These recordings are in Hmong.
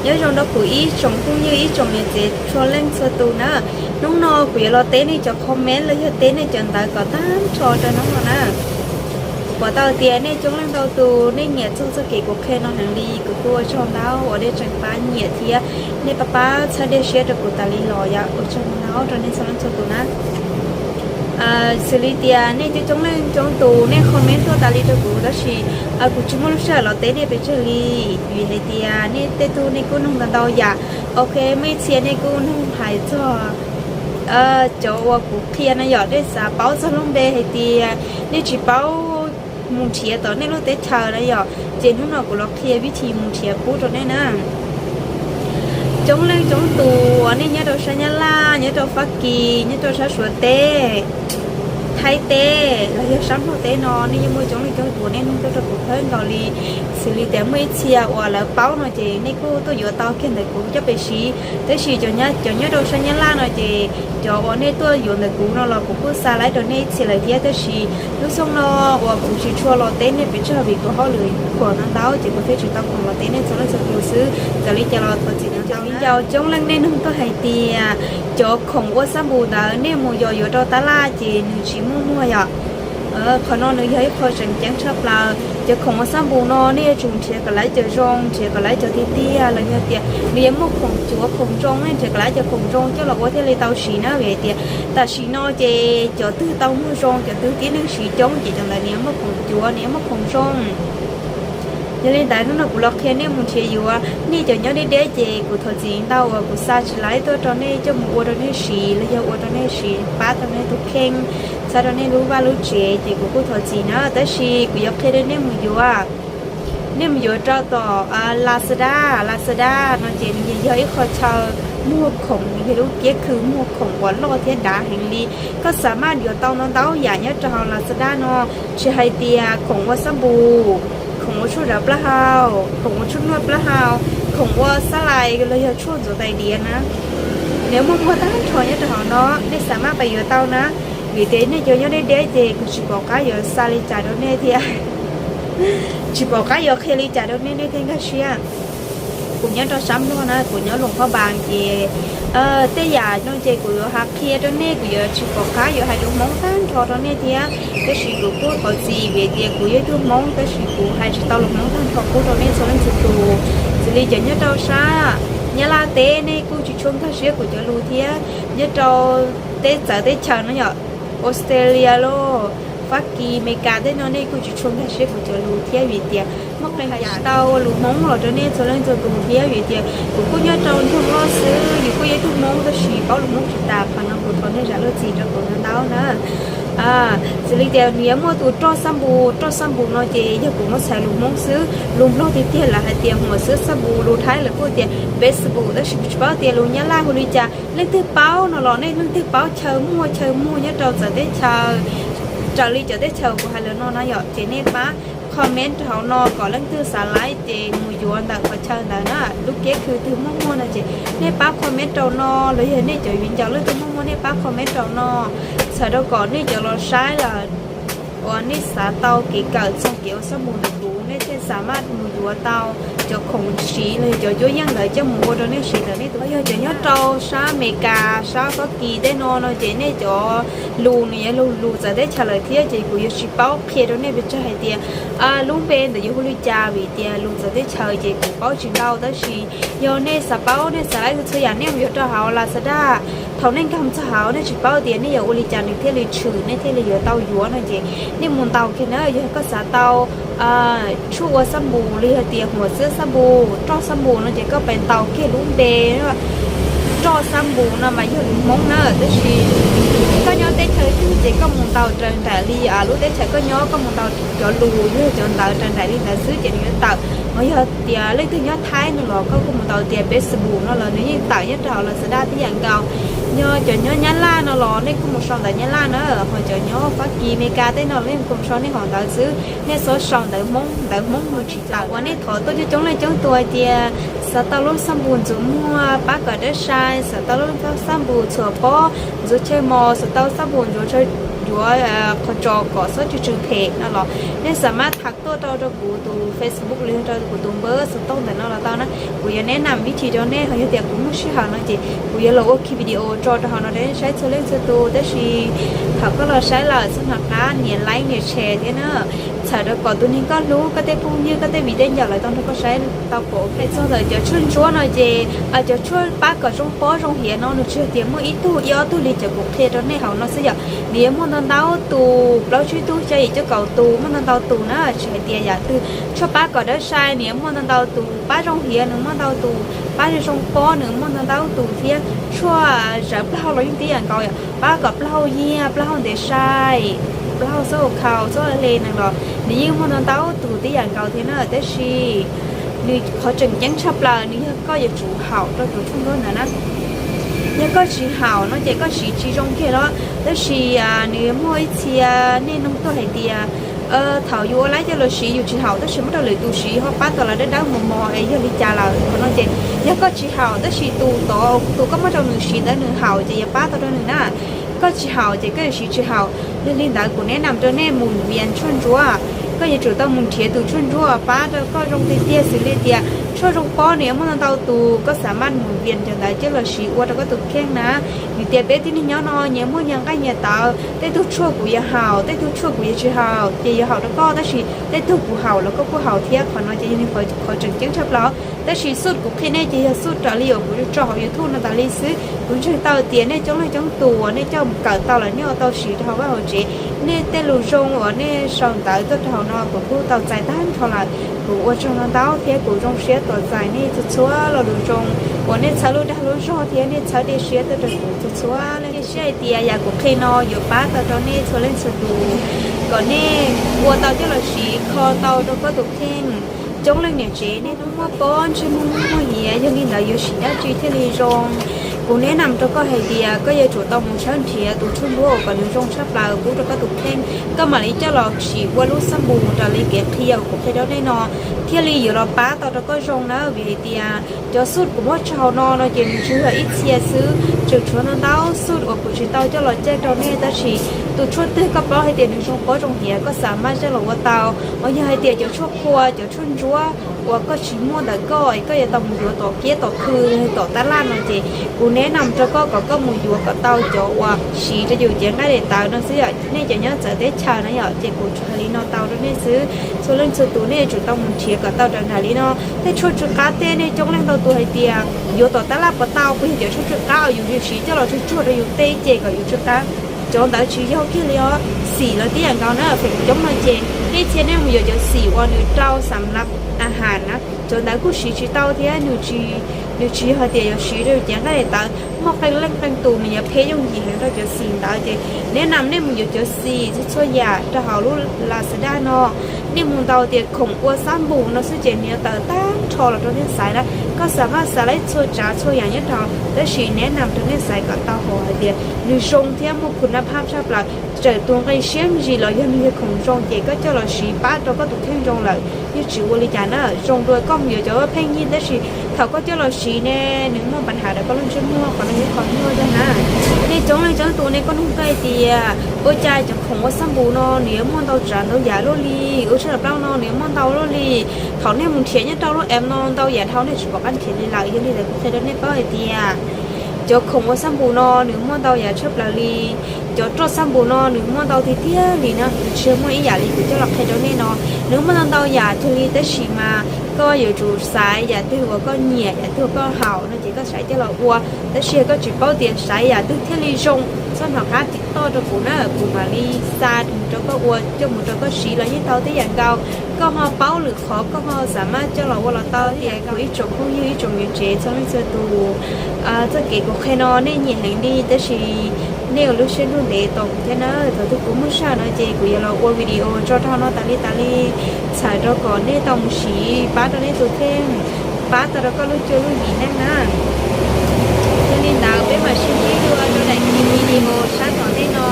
Nyob zoo rau kuv ib tsoom phooj ywg ib tsoom niam txiv txhua leej txhua tus na. Hnub no kuv yuav los teb nej cov comment los yog teb nej cov ntawv kom tag nrho rau hnub no na. Kuv pom tau tias nej coob leej ntau tus nej nyiam txog txoj kev kuv qhia no heev li, kuv kuj ua tsaug ntau uas nej tseem pab nyiam thiab nej pab pab txhawb dej siab rau kuv tas li los yom. Ua tsaug ntau rau nej txhua leej txhua tus na. Xws li tias nej coob coob leej coob tus nej comment tuaj tas li rau kuv tab sis kuv tsis muaj lub sij hawm los teb nej pes tsawg li, vim hais tias nej tej tug nej kuj nug ntau ntau yam. Ok, muaj ib txhia nej kuj nug hais txog cov uas kuv qhia no yom, nej xav paub txog lub npe hais tias nej tsis paub mus nrhiav tom nej lub teb chaws na yom, ces hnub no kuv los qhia vib thi mus nrhiav pub rau nej na. Coob leej coob tus uas nej nyob rau sab Nyab Laj, nyob rau Fab Kis, nyob rau sab Suav teb, Thaib teb los yog sab Nplog teb no, nej yeej muaj coob leej coob tus nej nug tuaj rau kuv kawg nkaus li. Xws li tias muaj ib txhia uas lawv paub no ces nej kuj tuaj yuav tau kiag ntawm kuv coj pes siv. Tab sis cov nyob rau sab Nyab Laj no ces cov uas nej tuaj yuav ntawm kuv no los kuv kuj xa laib rau nej ib txhia lawm thiab, tab sis lub xyoo no uas kuv tsis tshua los teb nej pes tsawg vim kuv hauj lwm khuam ntau ntau ces kuv thiaj tsis tau khoom los teb nej txhua leej txhua tus xwb. Txawm li cas los thov txim ntau ntau. Coob leej nej nug tuaj hais tias cov khoom ua xab npus ntawd nej mus yos yuav rau tab laj ces nws tsis muaj muag yom. Qhov no nws yog ib qho tseem ceeb tshaj plaws. Cov khoom ua xab npus no nej yuav tsum nrhiav kom lawv cov zoo, nrhiav kom lawv cov tiag tiag los yog tias nws yuav muaj khoom cuav khoom zoo, nej nrhiav kom lawv cov khoom zoo coj los ua thiaj li tau siv na. Vim hais tias tam sim no ces cov twg tau muag zoo, cov twg tib neeg siv coob ces cov ntawd nws yuav muaj khoom cuav, nws yuav muaj khoom zoo. Yog li ntawd hnub no kuv los qhia nej mus nrhiav yuav. Nej cov nyob deb deb ces kuv thov txim ntau uas kuv xa tsis laib tuaj rau nej coj mus ua rau nej siv los yog ua rau nej siv pab rau nej tus kheej, xa rau nej lub vaj lub tsev ces kuv kuj thov txim na, tab sis kuv yuav qhia rau nej mus yuav. Nej mus yuav rau tom Lazada. Lazada no ces nws yog ib qho chaw muag khoom, nws yog lub kiab khw muag khoom uas loj thiab dav heev li. Koj xav maj yuav tau ntau ntau yam nyob rau hauv Lazada no, tsis hais tias khoom ua xab npus, khoom ua tshuaj zam plaub hau, khoom ua tshuaj nuaj plaub hau, khoom ua xab lais los yog tshuaj ntxuav tais diav na, nws muaj muag tag nrho nyob rau hauv no. Nej xav maj pab yuav tau na, vim tias nej cov nyob deb deb ces kuv tsis pom qab yuav xa li cas rau nej thiab, tsis pom qab yuav qhia li cas rau nej, nej thiaj nkag siab. Kuv nyob rau sab Nplog na, kuv nyob Luam Phaj Npas ces tej yam no ces kuv yuav hais qhia rau nej, kuv yuav tsis pom qab yuav hais lus Hmoob tag nrho rau nej thiab. Tab sis kuv kuj thov txim vim tias kuv yog ib tug Hmoob tab sis kuv hais tsis tau lus Hmoob tag nrho pub rau nej txhua leej txhua tus. Xws li cov nyob rau sab Nyab Laj teb nej kuj tsis tshua nkag siab kuv cov lus thiab, nyob rau teb txawv teb chaws no yom, Australia los, Fab Kis, Amelikas tej no nej kuj tsis tshua nkag siab kuv cov lus thiab vim tias muaj qee yam tsis tau ua lus Hmoob los rau nej txhua leej txhua tus thiab vim tias kuv kuj nyob rau nroog loj xwb, yus kuj yog ib tug Hmoob tab sis paub lus Hmoob tsis tas, qhov no kuv thov nej zam lub txim rau kuv ntau ntau na. Xws li tias nws yuav muaj tus roj xab npus, roj xab npus no ces yog kuv muab txhais lus Hmoob xwb, lus Nplog tiag tiag lawv hais tias huam xwb xab npus, lus Thaib lawv kuj tias peb xab npus, tab sis kuv tsis paub tias lus Nyab Laj hu li cas. Leej twg paub no los nej leej twg paub chaw muaj chaw muag nyob rau txawv teb chaws, raws li cov teb chaws kuv hais lawm no na yom, ces nej pab comment rau hauv no kom leej twg xav laib ces mus yuav ntawm qhov chaw ntawd na, lub kiab khw twg muaj muag no ces nej pab comment rau no, los yog nej cov viv ncaus leej twg muaj muag nej pab comment rau no, txhawm rau kom nej cov los saib lawm uas nej xav tau kev kawm txog kev ua xab npus ntawm kuv, nej thiaj xav maj mus yuav tau cov khoom siv los yog cov cuab yeej ntawd coj mus ua rau nej siv ntawm nej tus. Yog cov nyob rau sab Amelikas, sab Fab Kis tej no no ces nej cov lus nws yog lus txawv teb chaws lawm thiab ces kuv yuav tsis paub qhia rau nej pes tsawg hais tias lub npe ntawd yuav hu li cas vim tias lus txawv teb chaws ces kuv paub tsis ntau, tab sis yog nej xav paub nej xav laib txhua yam nej mus yuav rau hauv Lazada. Thaum nej nkag mus txog hauv nej tsis paub tias nej yuav ua li cas nws thiaj li tshwm nej thiaj li yuav tau yuav no ces nej mus ntaus kiag na. Yog koj xav tau tshuaj ua xab npus li hais tias huam xwb xab npus, roj xab npus no ces koj pes ntaus kiag lub npe roj xab npus no mas yog lus Hmoob na, tab sis koj nyob teb chaws twg ces koj mus ntaus raws nraim li lub teb chaws koj nyob, koj mus ntaus cov lus yog cov ntawv raws nraim li ntawd xwb ces nws yuav tawm. Ho yog tias leej twg nyob Thaib no los koj kuj mus ntaus tias peb xab npus no los nws yeej tawm nyob rau hauv Lazada tib yam nkaus. Yog cov nyob Nyab Laj no los nej kuj mus sau ntawv Nyab Laj na, ho cov nyob Fab Kis, Amelikas tej no los nej kuj mus sau nej hom ntawv xwb, nej txhob sau ntawv Hmoob, ntawv Hmoob mus tsis tawm. Uas nej thov tuaj coob coob leej coob tus hais tias xav tau lub xab npus ntxuav muag pab kom dawb sai, xav tau lub xab npus txhuam pob ntxuav chaw mos, xav tau xab npus ntxuav chaw yuav qhov tso kom xob tsw tsw phem no los nej xam mab tham tuaj rau rau kuv tus Facebook los yog rau kuv tus npawb xov tooj ntawm no los tau na. Kuv yuav neb nam vib thim rau nej, ho yog tias kuv muaj sij hawm no ces kuv yuav los ua ki video tso rau hauv no rau nej saib txhua leej txhua tus. Tab sis thaum koj los saib lawm txhob hnov qab nias like nias share thiab na, txhawm rau kom tus neeg koj hlub, koj tej phooj ywg, koj tej viv tej ncaus lawv tau nrog koj saib tau pom. Txog ntawm cov tshuaj ntsuab no ces cov tshuaj pab kom zoo pob zoo hiav no nws tsis hais tias muaj ib tug ib ob tug li cov kuv qhia rau nej hauv no xwb yom. Nws yuav muaj ntau ntau tus, plaub tsib tug xya yim cuaj kaum tus, muaj ntau ntau tus na. Tsis hais tias yam twg tshuaj pab kom dawb sai, nws yuav muaj ntau ntau tus, pab zoo hiav nws muaj ntau tus, pab zoo pob nws muaj ntau ntau tus thiab. Tshuaj zawv plaub hau los yeej tib yam nkaus yom, pab kom plaub hau yiag, plaub hau ntev sai, plaub hau xob ua khaus xob hle nees los nws yeej muaj ntau ntau tus tib yam nkaus thiab na. Tab sis nws qhov tseem ceeb tshaj plaws nws yog koj yuav tsum haum rau tus tshuaj ntsuab ntawd na. Yog koj tsis haum no ces koj siv tsis zoo kiag los, tab sis nws yuav muaj ib txhia nej nug tuaj hais tias thaum yus ua laib coj los siv yus tsis haum tab sis muab rau lwm tus siv ho pab tau lawv dawb dawb mos mos es yog li cas lawm. Qhov no ces yog koj tsis haum tab sis tus tod tus koj muab rau nws siv ntawd nws haum ces yuav pab tau rau nws na. Koj tsis haum ces koj yuav siv tsis haum. Yog li ntawd kuv neb nam rau nej mus vias tshuaj ntsuab, koj yuav tsum tau mus nrhiav tus tshuaj ntsuab pab rau koj zoo tiag tiag. Xws li tias tshuaj zoo pob nws yuav muaj ntau ntau tus, koj xam maj mus vias cov ntawd coj los siv ua rau koj tus kheej na. Vim tias peb tib neeg nyob no nyias muaj nyias nqaij nyias tawv, tej tug tshuaj kuv yuav haum, tej tug tshuaj kuv yuav tsis haum, ces yuav haum rau koj, tab sis tej tug kuv haum los koj kuj haum thiab. Qhov no ces yog li qhov tseem ceeb tshaj plaws. Tab sis xub kuv qhia nej ces yog xub raws li uas kuv tso hauv YouTube no tas li xwb. Kuv ntseeg tau tias nej coob leej coob tus uas nej coj mus kawm tau lawm nej ua tau siv rau hauv vaj hauv tsev. Nej tej lus zoo uas nej sau ntawv tuaj rau hauv no kuv kuj tau txais tag nrho lawm. Kuv ua tsaug ntau ntau thiab kuv zoo siab tos txais nej txhua txhua lo lus zoo uas nej txhawb lub dag lub zog thiab nej txhawb dej siab tuaj rau kuv txhua txhua leej. Cia siab hais tias yam kuv qhia no yuav pab tau rau nej txhua leej txhua tus kom nej ua tau coj los siv kho tau rau koj tus kheej. Coob leej niam tsev nej hnub muaj pob ntsej muag muaj hiav, yog li ntawd yuav siv dab tsi thiaj li zoo? Kuv neb nam rau koj hais tias koj yuav tsum tau mus tshawb nrhiav tus tshuaj ntsuab uas kom nws zoo tshaj plaws pub rau koj tus kheej, koj mam li coj los siv ua lub xab npus raws li kev qhia uas kuv qhia rau nej no thiaj li yuav los pab tau rau koj zoo na. Vim hais tias cov xub kuv muab tso hauv no no ces nws tsuas yog ib txhia xwb, tseem tshuav ntau ntau xub uas kuv tsis tau coj los caij rau nej, tab sis tus tshuaj twg koj paub hais tias nws zoo pob zoo hiav koj xam maj coj los ua tau. Uas yog hais tias cov tshuaj qhua cov tshuaj ntsuab uas koj tsis muaj ntawm koj es koj yuav tau mus yuav tom kiab tom khw tom tab laj no ces kuv neb nam rau koj kom koj mus yuav kom tau cov uas siv rau yus cev nqaij daim tawv no xwb yom. Nej cov nyob txawv teb chaws na yom, ces kuv tsuas hais li no tau rau nej xwb. Txhua leej txhua tus nej yuav tsum tau mus nrhiav kom tau raws nraim li no. Tej tshuaj tsw qab tej nej coob leej ntau tus hais tias yuav tom tab laj puas tau, puas yog cov tshuaj tsw qab uas yus siv coj los tsuag tsuag rau yus tej ces kom yus tsw qab? Cov ntawd tsis yog kiag li os. Xim los tib yam nkaus na, feem coob no ces nej txhia nej mus yuav cov xim uas nws rau xam lav a has na, cov ntawd kuj siv tsis tau thiab nws tsis yog hais tias yuav siv rau yus cev nqaij daim tawv. Muaj qee leej qee tus nws yuav phem yooj yim heev rau cov xim ntawd ces neb nam nej mus yuav cov xim txhua txhua yam rau hauv lub Lazada no. Nej mus ntaus tias khoom ua xab npus no xwb ces nws yuav tawm tag nrho los rau nej xaiv na. Koj xam maj xaiv laib txhua tsav txhua yam nyob rau hauv, tab sis neb nam rau nej xaiv kom tau hauv hais tias nws zoo thiab muaj khun nab phab tshaj plaws. Txawm tus nqi siab ntsis los yog nws yog khoom zoo ces koj coj los siv pab rau koj tus kheej zoo lawm yeej tsis ua li cas na. Zoo dua koj mus yuav cov pheej yig tab sis thaum koj coj los siv ne nws muaj pas has rau koj lub ntsej muag, qhov no yog qhov nyuaj zog na. Nej coob leej coob tus nej kuj nug koj hais tias ua cas cov khoom ua xab npus no nws yuav muaj ntau tsav ntau yam luaj li, ua tshaj lawm plaub no nws yuav muaj ntau luaj li. Thaum nej mus nrhiav nyob rau lub app no ntau yam dhau nej tsis pom qab nrhiav li lawm. Yog li ntawd kuv qhia rau nej paub hais tias cov khoom ua xab npus no nws muaj ntau yam tshaj plaws li. Cov roj xab npus no nws muaj ntau tiag tiag li na, nws tsis muaj ib yam li kuv coj los qhia rau nej no. Nws muaj ntau ntau yam cuag li tab sis mas koj yuav tsum xaiv yam twg uas koj nyiam, yam twg uas koj haum no ces koj xaiv coj los ua. Tab sis yog koj tsis paub tias xaiv yam twg thiaj li zoo, txhob hnov qab tim toj rau kuv na, kuv mam li xa mus rau koj ua coj mus rau koj siv los yeej tau tib yam nkaus. Koj ho paub lwm qhov koj ho xam maj coj los ua los tau. Tias kuv ib tsoom phooj ywg ib tsoom niam tsev txhua leej txhua tus, txoj kev kuv qhia no nej nyiam heev li tab sis nej ua lub siab ntuj ntev tos kuv thiab na. Thaum twg kuv muaj sij hawm no ces kuv yuav los ua video tso rau no tas li tas li, txhawm rau kom nej tau mus siv pab rau nej tus kheej, pab tau rau koj lub cuab lub yig neej na. Yog li ntawd peb mam sib ntsib dua rau daim video sab tom ntej no,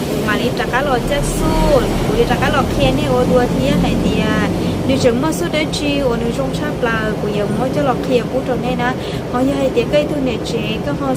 kuv mam li rov qab los caj xub, kuv li rov qab los qhia nej ua dua thiab hais tias Nws tseem muaj xub dab tsi uas nws zoo tshaj plaws kuv yuav muab coj los qhia pub rau nej na. Ho yog hais tias koj ib tug niam tsev koj ho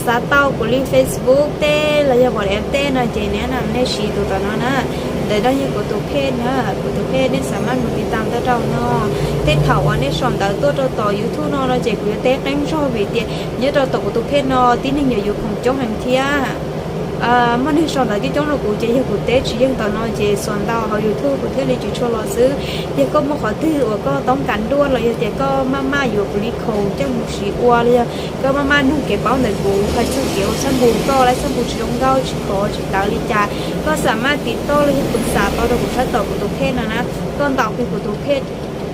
xav tau kuv li Facebook teb los yog WhatsApp teb no ces nej na nej siv tus tom no na. Ntawm no yog kuv tus phej na, kuv tus phej nej xav maj mus tiv tam tau rau no. Tej thaum uas nej sau ntawv tuaj rau tom YouTube no no ces kuv yuav teb qeeb zog vim tias nyob rau tom kuv tus phej no tib neeg yuav yuav khoom coob heev thiab. Muaj neeg sau ntawv coob coob rau kuv ces yog kuv teb tsis yeej tom no ces xuas ntau hauv YouTube kuv thiaj li tsis tshua los xwb. Yog koj muaj qhov twg uas koj toob kas duaj los yog tias koj maj maj yuav kuv li khoom coj mus siv ua los yog koj maj maj nug kev paub ntawm kuv hais txog kev ua xab npus, koj ua lab xab npus tsis zoo nkauj tsis khov tsis tawv li cas, koj xav maj tiv toj los yog pw xam tau rau kuv sab tom kuv tus phej no na. Koj ntaus kiag kuv tus phej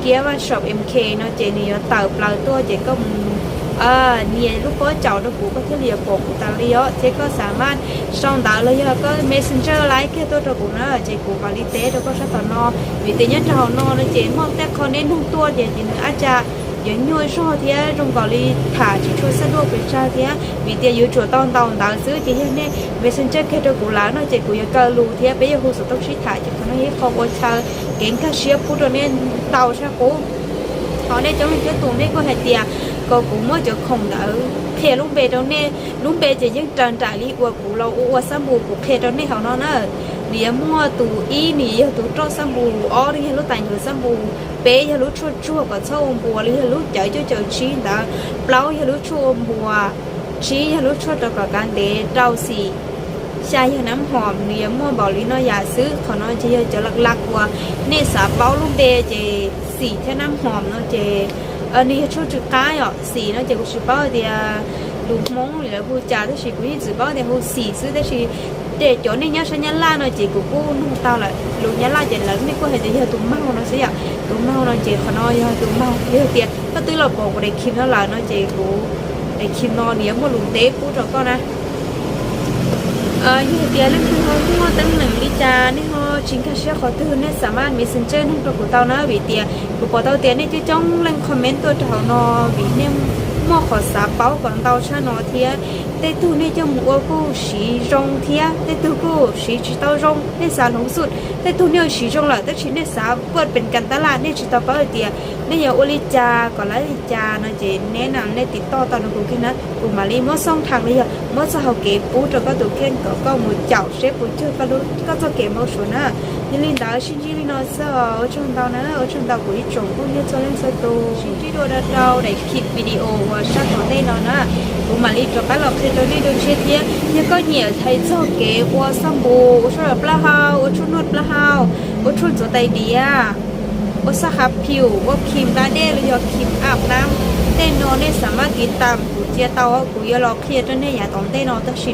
Kiab Vaj Saum M K no ces nws yuav tawm plaws tuaj ces koj mus nias lub pob caum rau kuv koj thiaj li yuav pom kuv tas li os. Thiab koj xav maj sau ntawv los yog koj Messenger laib kiag tuaj rau kuv na ces kuv mam li teb rau koj sab tom no. Vim tias nyob rau hauv no no ces muaj tej qho nej nug tuaj ces ces nws ab tsa yuav nyuaj zog thiab zoo nkaus li tham tsis tshua xab duaj pes tsawg thiab vim tias yuav tsum tau ntaus ntawv xwb ces yog nej Messenger kiag rau kuv lawm no ces kuv yuav kaw lus thiab peb yuav hu xov tooj sib tham ces qhov no yog ib qho ua chaw kev nkag siab pub rau nej ntau tshaj qub. Ho nej coob leej coob tus nej kuj hais tias kom kuv muab cov khoom ntawd qhia lub npe rau nej. Lub npe ces yeej raws nraim li uas kuv los ua ua xab npus kuv qhia rau nej hauv no na. Nws yuav muaj tus ib nws yog tus roj xab npus, ob nws yog lub tais ncuav xab npus, peb yog lub tshuaj tsuag kom txhob ua npuas los yog lub cawv cuaj caum tsib ntawd, plaub yog lub tshuaj ua npuas, tsib yog lub tshuaj rau kom kav ntev, rau xim, xya yog nab hom. Nws yuav muaj npaum li no yam xwb. Qhov no ces yog cov laj laj uas nej xav paub lub npe ces xim thiab nab hom no ces nws yog tshuaj tsw qab yom. Xim no ces kuv tsis paub tias lus Hmoob li lawv hu cas tab sis kuv yeej txwm paub tias hu xim xwb tab sis tej cov nej nyob sab Nyab Laj no ces kuv kuj nug tau lawm. Lus Nyab Laj ces lawv nej kuj hais tias yog tus maug no xwb yom. Tus maug no ces qhov no yog tus maug. Yog tias koj twb los pom kuv daim khim no lawm no ces kuv daim khim no nws yuav muaj lus teb pub rau koj na. Yog tias leej twg ho muaj teeb meem li cas nej ho tsis nkag siab qhov twg nej xav maj Messenger nug rau kuv tau na vim tias kuv pom tau tias nej coob coob leej comment tuaj rau hauv no vim nej muaj qhov xav paub kom ntau tshaj no thiab. Tej tug nej coj mus ua kuj siv zoo thiab tej tug kuj siv tsis tau zoo. Nej xav hloov xub, tej tug nej siv zoo lawm tab sis nej xav puaj pes kas tab laj nej tsis tau paub hais tias nej yuav ua li cas kom laib li cas no ces nej na nej tiv toj tau rau kuv kiag na kuv mam li muab xoo thas los yog muab txoj hau kev pub rau koj tus kheej kom koj mus caum seb puas cuag koj txoj kev npau suav na. Yog li ntawd sib ntsib li no xwb os, ua tsaug ntau na, ua tsaug ntau kuv ib tsoom phooj ywg txhua leej txhua tus. Sib ntsib dua rau daim khim video uas sab tom ntej no na. Kuv mam li rov qab los qhia rau nej dua tshiab thiab. Yog koj nyiam hais txog kev ua xab npus, ua tshuaj plab hau, ua tshuaj nuaj plab hau, ua tshuaj ntxuav tais diav, ua xab hav phium, ua khim da dej los yog khim ab nab, tej no nej xav maj tiv tam kuv cia tau, kuv yuav los qhia rau nej yav tom ntej no tab sis